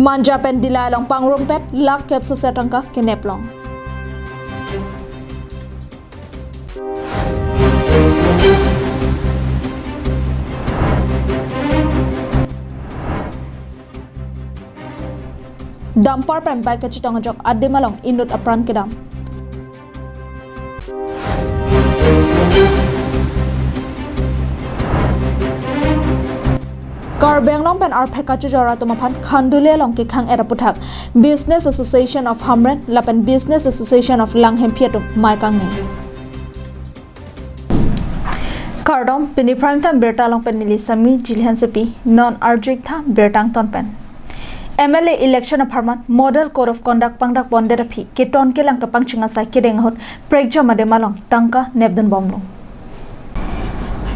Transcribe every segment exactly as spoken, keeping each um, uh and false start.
Manja pen Dillai along pangrumpet lakh kep sese atangka kenep long. Dumper pen bike kachetong ajok adim along inut apran kedam. Karbi Anglong pen arphek kachojor atum aphan Khanduli along kekhang-et aputhak Business Association of Hamren lapen Business Association of Langhemphi atum mei kangni. Kardom, pini Prime Time birta along pen neli Sami Jilhan Sepi, non arju-ik tha birta angton pen. M L A election apharman Model Code of Conduct pangdak pondet aphi keton kelang kapangcheng asai kedeng ahut prekjam adim along tangka nepdun bomlo.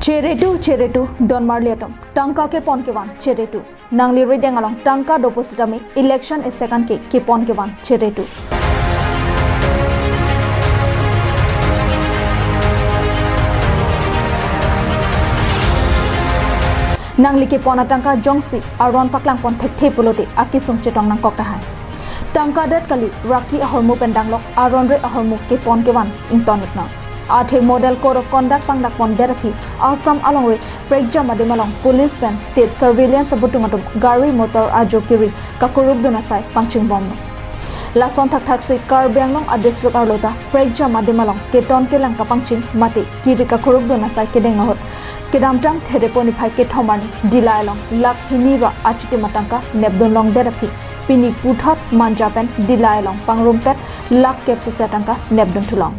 Cheretu, cheretu, don marli atum, tangka kepon kevan cheretu. Nangli rideng along tangka dopo sitame election esek an ke kepon kevan cheretu. Nangli kepon atangka jongsi aron paklang pon thekthe pulote akesung chetong nangkok tahai. Tangka det kali, raki ahormu pen danglok aron re ahormu kepon kevan ington-ik nang. Athe Model Code of Conduct pangdak pondet aphi Assam alongri prekjam adim along police pen state surveillance abutung atum gari motor ajo kiri kakurukdun asai pangcheng bomlo. Lason thakthak si Karbi Anglong a district arlo ta prekjam adim along keton kelang kapangcheng mate kiri kakurukdun asai kedeng ahut kedamtang Therepo niphai kethom arni Dillai along lakh hini ra achitim atangka nepdun longdet aphi pini puthot Manja pen Dillai along pangrumpet lakh kep sese atangka nepdun thulong.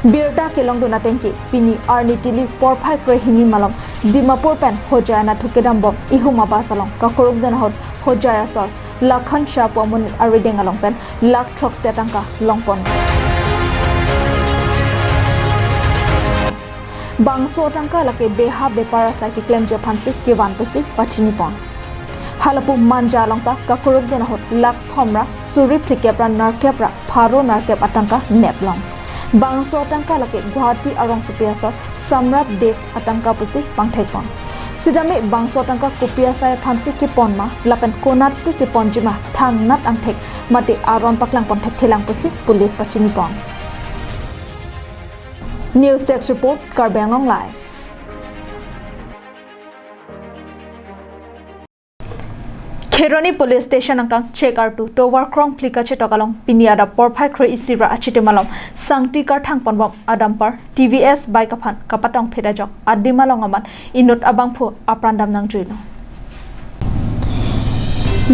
Birta kelongdun ateng ke pini arni tili porphai krehini malom Dimapur pen Hojai anatthu kedam bom ihum a-bus along kakurukdun ahut Hojai asor Lakhan Shah pu amonit arideng along pen lakh throksi atangka longpon. Bangso atangka lake beha bepar asai keklemji aphansi kevan pusi pachini pon. Halapu Manja along ta kakurukdun ahut lakh thom ra suri phlikep ra nerkep ra pharo nerkep atangka nep long. Bangso atangka lake Guwahati arongsopi asor Samrat Dev atangka pusi pangthek pon. Sitame bangso atangka kopi asai aphansi kepon ma lapen konatsi keponji ma thangnat angthek mate aron paklang pon thekthelang pusi police pachini pon. News Desk Report, Karbi Anglong Live. Kheroni Police Station angkang Chek Artu tovar krongphli kachetok along pini adap porphai kre-isi ra achitim along sangti karthang ponbom a-dumper T V S bike aphan kapatong phit ajok adim along amat inut abangphu apran dam nangjuilo.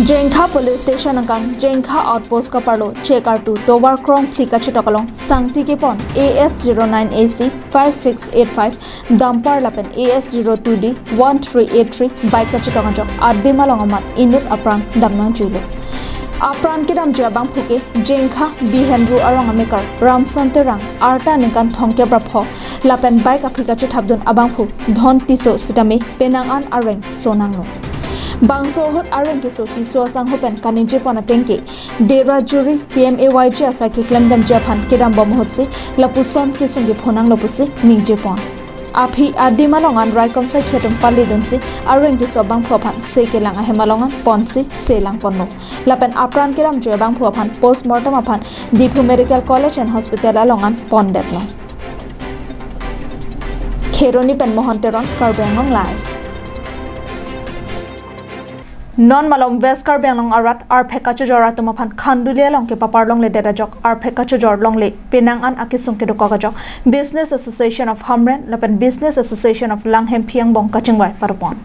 Jengkha Police Station angkang Jengkha Outpost kaparlo Chek Artu tovar krongphli kachetok along sangti kepon A S zero nine A C five six eight five dumper lapen A S zero two D one three eight three bike kachetok ajok adim along amat inut apran dam nangjuilo. Apran kedamji abangphu ke Jengkha Bihenru arong amekar Ramson Terang, arta ningkan thomkep ra pho, lapen bike aphi kachethapdun abangphu Dhon Tisso sitame penang an areng so nanglo. Bangso ahut areng keso Tisso asangho pen kaningje pon ateng ke Dera Juri P M A Y G asai keklem damji aphan kedam bom ahutsi lapuson kesung kepho nanglo pusi ningje pon. Aphi adim along an raikom saikhi atum pali dunsi areng keso abangphu aphan se kelang ahem along an ponsi se lang ponlo. Lapen apran kedamji abangphu aphan postmortem aphan Diphu Medical College and Hospital along an pondetlo. Kheroni pen Mohan Teron, Karbi Anglong Live. Non malom West Karbi Anglong arat arphek kachojor atum aphan Khanduli along kepapar longledet ajok arphek kachojor longle penang an akesung kedokok ajok Business Association of Hamren lapen Business Association of Langhemphi angbong kachingvai padopon.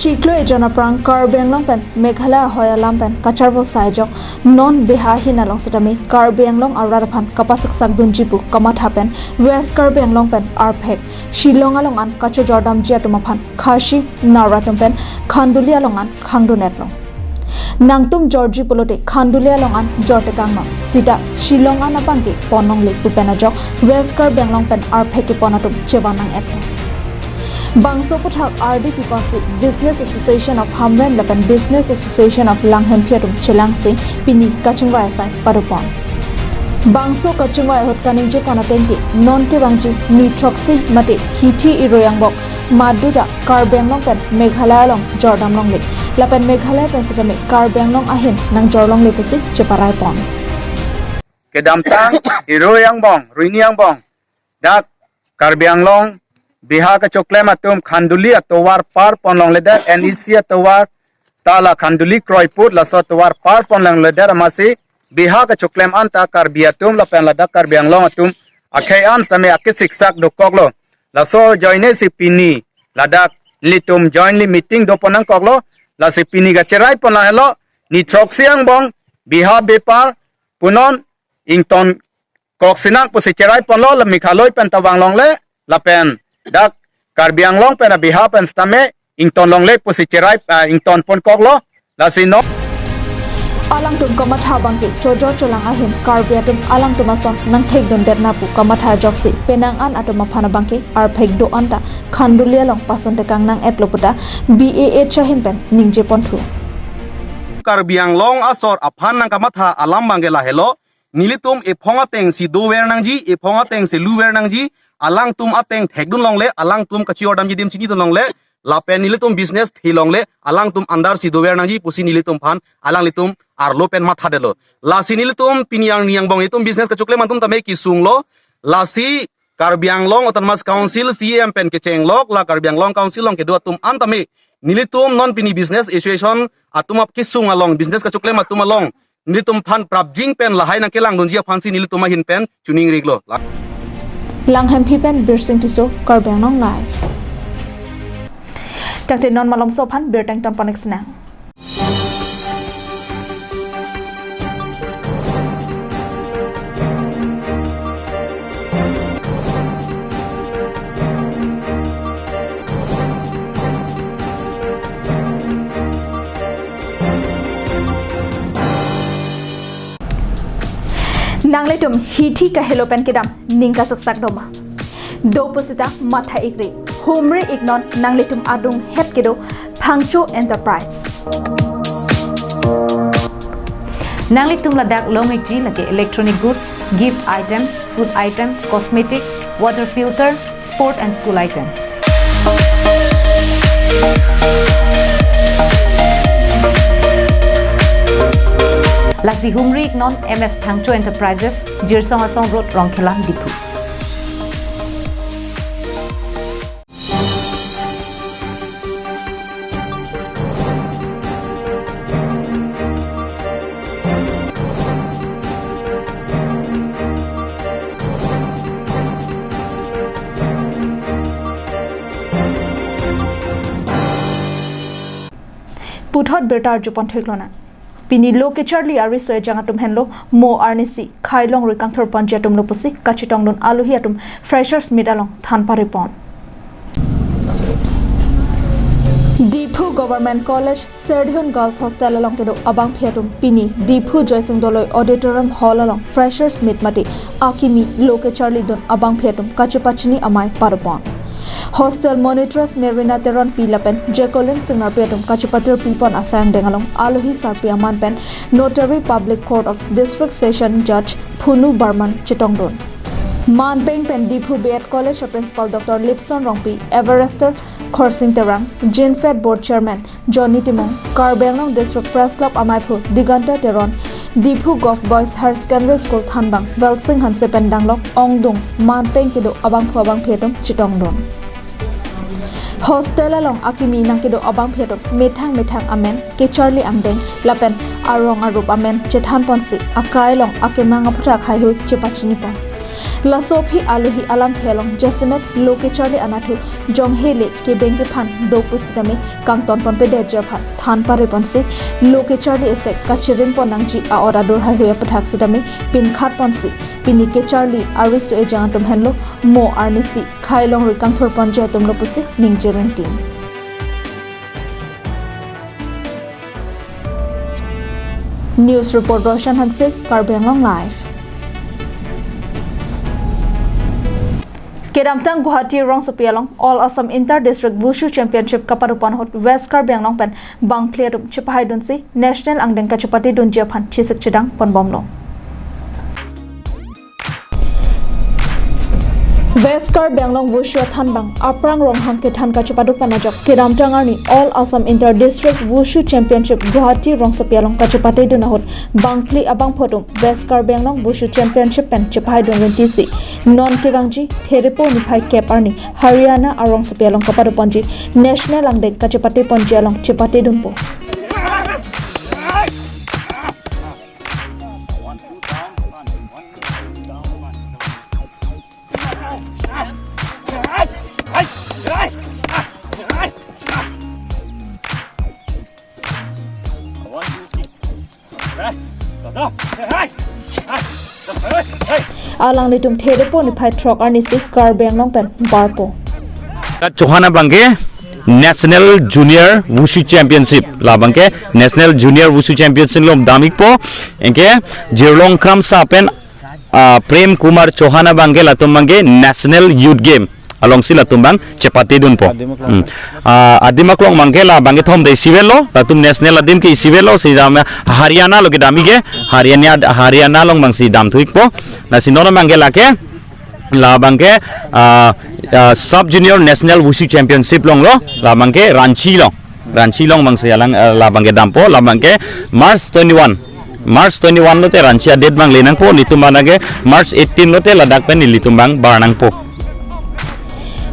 Chiklo ejon aphrang Karbi Anglong pen Meghalaya ahoi alam pen kacharvo sai ajok non beha ahin along sitame Karbi Anglong arat aphan kapasaksak dunji pu kamatha pen West Karbi Anglong pen arphek Shillong along an kachojor damji atum aphan Khasi Nara atum pen Khanduli along an khangdun-etlo. Nangtum jorji pulote Khanduli along an jortekangnon. Sita Shillong an abang ke pon longle pu pen ajok West Karbi Anglong pen arphek kepon atum chevan nang-etlo. Bangso aputhak ardi piponsi Business Association of Hamren lapen Business Association of Langhemphi atum chelangsi pini kachingvai asai padopon. Bangso kachingvai ahut kaningjepon atengke non kevangji ni throksi mate hithi iroi angbong maduta Karbi Anglong pen Meghalaya along jordam longle. Lapen Meghalaya pen sitame Karbi Anglong ahin nangjor longle pusi cheparaipon. Kedamtang iroi angbong, ruini angbong, dak Karbi Anglong biha kachoklem atum Khanduli atovar parpon longledet, N E C atovar ta la Khanduli kroiput laso atovar parpon longledet amatsi biha kachoklem anta Karbi atum lapen ladak Karbi Anglong atum akhei an sitame akesiksak dokoklo. Laso ajoinesi pini ladak nelitum jointly meeting dopon nangkoklo. Lasi pini kacheraipon lahelo, ni throksi angbong biha bepar punon ington kok sinang pusi cheraiponlo, la Meghalaya pen ta vang longle, lapen dak Karbi Anglong pen abiha pen sitame ington longle pusi cherai, ah, ington ponkoklo, lasi non. Alangtum kamatha abangke chojor cholang ahin Karbi atum alangtum ason nangthekdundetna pu kamatha ajoksi penang an atum aphan abangke arphek do-an ta Khanduli along pason tekang nang-etlo puta B A H ahin pen ningjeponthu. Karbi Anglong asor aphan nangkamatha alam abangke lahelo, nelitum ephong atengsi dover nangji, ephong atengsi luver nangji, alangtum ateng thekdun longle, alangtum kachijordamji adim chinidun longle, lapen nelitum business the longle, alangtum under si dover nangji pusi nelitum aphan alanglitum arlo pen mathadetlo. Lasi nelitum pini arni angbong nelitum business kachoklem atum tame kesunglo, lasi Karbi Anglong Autonomous Council C E M pen kechenglok, la Karbi Anglong Council along kedo atum an tame nelitum non pini business association atum ap kesung along, business kachoklem atum along nelitum aphan prapjin pen lahai nangkelangdunji aphansi nelitum ahin pen chuning riklo. Langhemphi pen Birsing Tisso, Karbi Anglong Live. Tangte non malomso aphan birta ingtonpon-ik sinang. Nanglitum hithi kahelo pen kedam ning kasaksak doma? Do pusita matha-ikri, humri-iknon nanglitum adunghet kedo Phangcho Enterprise. Nanglitum ladak long-ikji lake electronic goods, gift item, food item, cosmetic, water filter, sport and school item. Lasi humri-iknon M S Phangcho Enterprises, Jirsong Asong Road, Rongkhelan, Diphu. Puthot birta arjuponthu-iklonang. Pini lo kecharli ariso ejang atum henlo mo arnisi khai longri kangthurponji atumlo pusi kachetongdun alohi atum Freshers Meet along than paripon. Diphu Government College Serdihun Girls Hostel along kedo abangphi atum pini Diphu Joysing Doloi Auditorium Hall along Freshers Meet mate akimi lo kecharlidun abangphi atum kachepachini amei parupon. Hostel Monitress Merina Teronpi lapen Jacqueline Singnar pi atum kachepatir pipon asai angdeng along alohi sarpi aman pen Notary Public Court of District Session Judge Phunu Barman chetongdun. Manpeng pen Diphu B Ed College a Principal Doctor Lipson Rongpi, Everester Khorsing Terang, Jinfed Board Chairman Johnny Timung, Karbi Anglong District Press Club amaiphu Diganta Teron, Diphu Govt Boys Higher Secondary School thanbang Velsing Hanse pen danglok ongdung manpeng kedo abangphu abangphi atum chetongdun. Hostel along akimi nangkedo abangphi atum methang methang amen kecharli angdeng lapen arong arup amen chethanponsi akai along akemang aphuthak haihui chepachinipon. Laso aphi alohi alamthe along jasemet lo kecharli anatthu jonghele kebeng kephan do pusitame kangtonponpedetji aphan than pareponsi lo kecharli esek kachiringpon nangji a-ot adur haihui aphuthak sitame pinkhatponsi pini kecharli ariso ejang atum henlo mo arnisi khai longri kangthurponji atumlo pusi ningje ringting. News report Roshan Hanse, Karbi Anglong Live. Kedamtang Guwahati rongsopi along All Assam Inter District Wushu Championship kapadopon ahut West Karbi Anglong pen bangphli atum chepahaidunsi national angdeng kachepatidunji aphan chesik chedangponbomlo. West Karbi Anglong Wushu athanbang Aprang Ronghang kethan kachepaduk pen ajok kedamtang arni All Assam Inter District Wushu Championship Guwahati rongsopi along kachepatedun ahut bangphli abangpho atum West Karbi Anglong Wushu Championship pen chepahaidun rentisi non kevangji Therepo niphai kep arni Haryana arongsopi along kapadoponji national angdeng kachepateponji along chepatedunpo. Alanglitum Therepo niphai throk arnisi Karbi Anglong pen barpo. Chauhan abangke National Junior Wushu Championship, labangke National Junior Wushu Championship along damikpo. Anke Jirlong Kramsa pen, ah, Prem Kumar Chauhan abangke latum abangke National Youth Game alongsi latum abang chepatedunpo. Adim aklong. Hmm. Ah, adim aklong abangke labangke thom dei isivet lo, latum national adim ke isivet lo, si dam Haryana lo kedamji ke, Haryana, Haryana along abangsi damthuikpo. Lasi non abangke lake, labangke, ah, ah, Sub Junior National Wushu Championship along lo, labangke Ranchi along. Ranchi along abangsi alang, ah, labangke dampo, labangke March twenty-one. March twenty-one lote Ranchi a-date abang lenangpo, nelitum abangke March eighteen lote ladak pen nelitum abang barnangpo.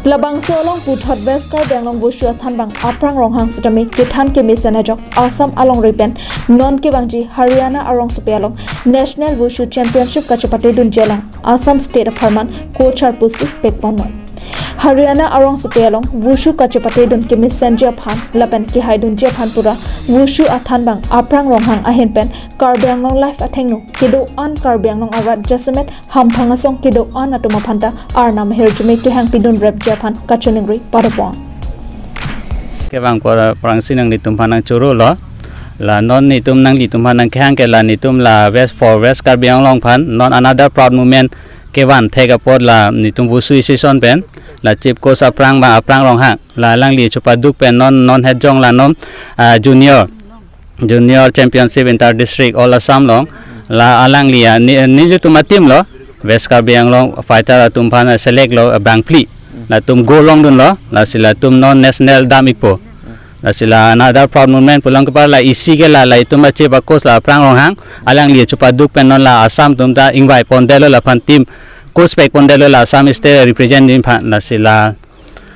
Labangso along puthot West Karbi Anglong Wushu athanbang Aprang Ronghang sitame kethan kemesen ajok Assam alongri pen non kevangji Haryana arongsopi along National Wushu Championship kachepatedunji along Assam State apharman coach arpusi pekponlo. Haryana arongsopi along Wushu kachepatedun kemesenji aphan lapen kehaidunji aphan pura Wushu athanbang Aprang Ronghang ahin pen Karbi Anglong Live athengno kedo-an Karbi Anglong arat jasemet hamphang asong kedo-an atum aphanta Arnam ahirjume kehangpidun repji aphan kachiningri padopon. Kevang por prangsi nanglitum aphan nangchoro lo. La non nelitum nanglitum aphan nangkehang ke la nelitum la West for West Karbi Anglong aphan non another proud moment kevan thek apot la nelitum Wushu Association pen la chief coach aphrang abang Aprang Ronghang la alangli chepaduk pen non non hetjong la non, ah, junior Junior Championship Inter District All Assam along la alangli, ah, ne, nelitum a-team lo, West Karbi Anglong fighter atum aphan, ah, select lo, ah, bangphli. Latum gold longdunlo, lasi latum non national damikpo. Lasi la another proud moment pulang kepar la isi ke la, la itum a-chief a-coach la Aprang Ronghang, alangli chepaduk pen non la Assam atum ta ingvai pondetlo, laphan team coach pekpondetlo, la Assam State represent din aphan, lasi la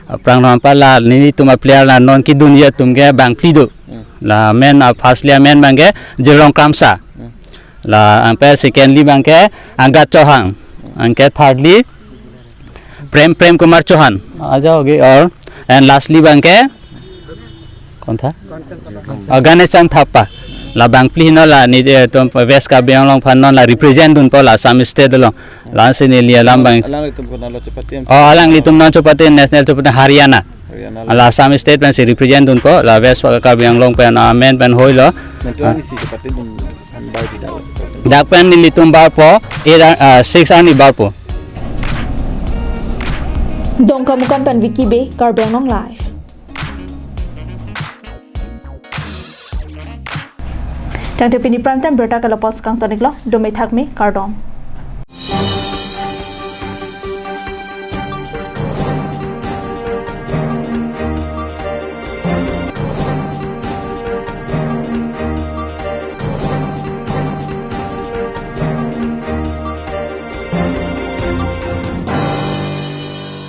Aprang Ronghang apar la nelitum a-player la non kedunji atum ke bangphli do. Hmm. La main, ah, firstly main abangke Jirlong Kramsa. Hmm. La anke secondly abangke Angad Chauhan. Hmm. Anke thirdly Prem, Prem Kumar Chauhan. Aja hogi aur and lastly abangke कौन था? Oh, Ganesh Chand Thapa. La bangphli henlo la nelitum West Karbi Anglong aphan non la represent dunpo la Assam State along. Lasi neli alam abang. Alanglitum konatlo chepate? Oh, alanglitum non chepate national chepate Haryana. Haryana. La Assam State pensi represent dunpo la West Karbi Anglong pen, ah, main pen hoilo. Nanti isi chepatedun bai tidak. Dak pen nelitum barpo, eight, ah, six arni barpo. Dongkamukam pen Vicky Bey, Karbi Anglong Live. Tangte pini prime time birta ke la-pos kangtoniklo, dome thakme, kardom.